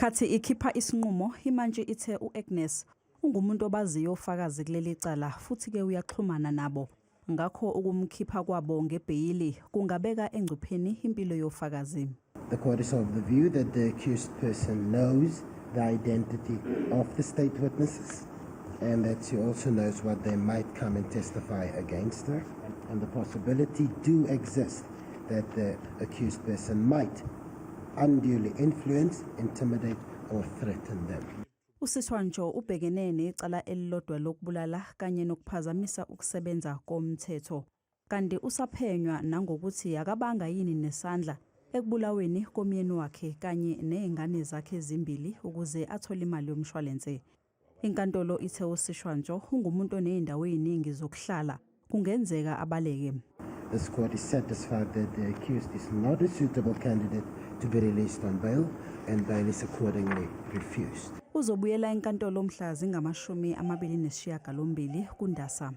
Khathi ikhipha isinqumo, imantshi ithe u-Agnes ungumuntu obaziyo ofakazi kuleli cala futhi-ke uyaxhumana nabo. Ngakho ukumkhipha kwabo ngebheyili kungabeka engcupheni impilo yofakazi. The court is of the view that the accused person knows the identity of the state witnesses and that she also knows what they might come and testify against her. And the possibility do exist that the accused person might unduly influence, intimidate, or threaten them. USiswanjo ubhekene necala elilodwa lokubulala kanye nokuphazamisa ukusebenza komthetho. Kanti usaphenywa nangokuthi akabanga yini nesandla ekubulaweni komyeni wakhe kanye nezingane zakhe ezimbili ukuze athole imali yomshwalense. Inkantolo ithe uSishwanjo ungumuntu onezindawo eziningi zokuhlala, kungenzeka abaleke. This court is satisfied that the accused is not a suitable candidate to be released on bail, and bail is accordingly refused. Uzobuyela enkantolo mhla zingamashumi 28 kuNdasa.